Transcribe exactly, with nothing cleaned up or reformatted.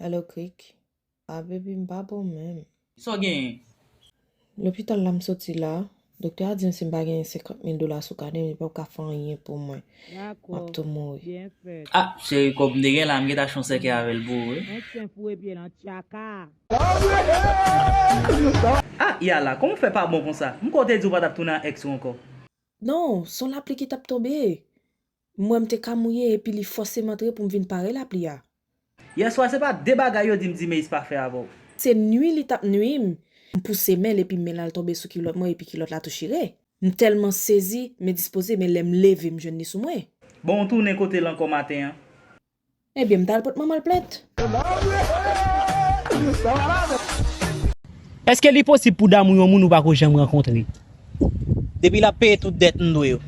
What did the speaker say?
Alo, Krik. A, baby, m pa bon menm. Sa w genyen? Lopital la m soti la, doktè a di m si m pa gen senkant mil dola sou kanè m, li p ap ka fè anyen pou mwen. M ap tou mouri. Ah, cheri, kòb m te gen la, m gentan chon sèkè avè l pou ou, wi. Yon chen foure pye nan tchaka. Ah, Yala, kòman w fè pa bon konsa? M kwè w te di w pa t ap tounen ak ex ou ankò. Non, se yon lapli ki t ap tonbe. M wè m te ka mouye epi li fòse m antre pou m vin pare lapli a. Yèswa se pa de bagay yo di m di Meyis pa fè avè w. Se nwi li t ap nwi m. M pouse men l epi men l al tonbe sou kilòt mwen epi kilòt la tou chire. M tèlman sezi, m endispoze, men lè m leve m jwenn li sou mwen. Bon, w tounen kote l ankò maten an. Ebyen, m t al pot manman l plent. Èske li posib pou damou yon moun ou pako janm rankontre? Depi l ap peye tout dèt m dwe yo.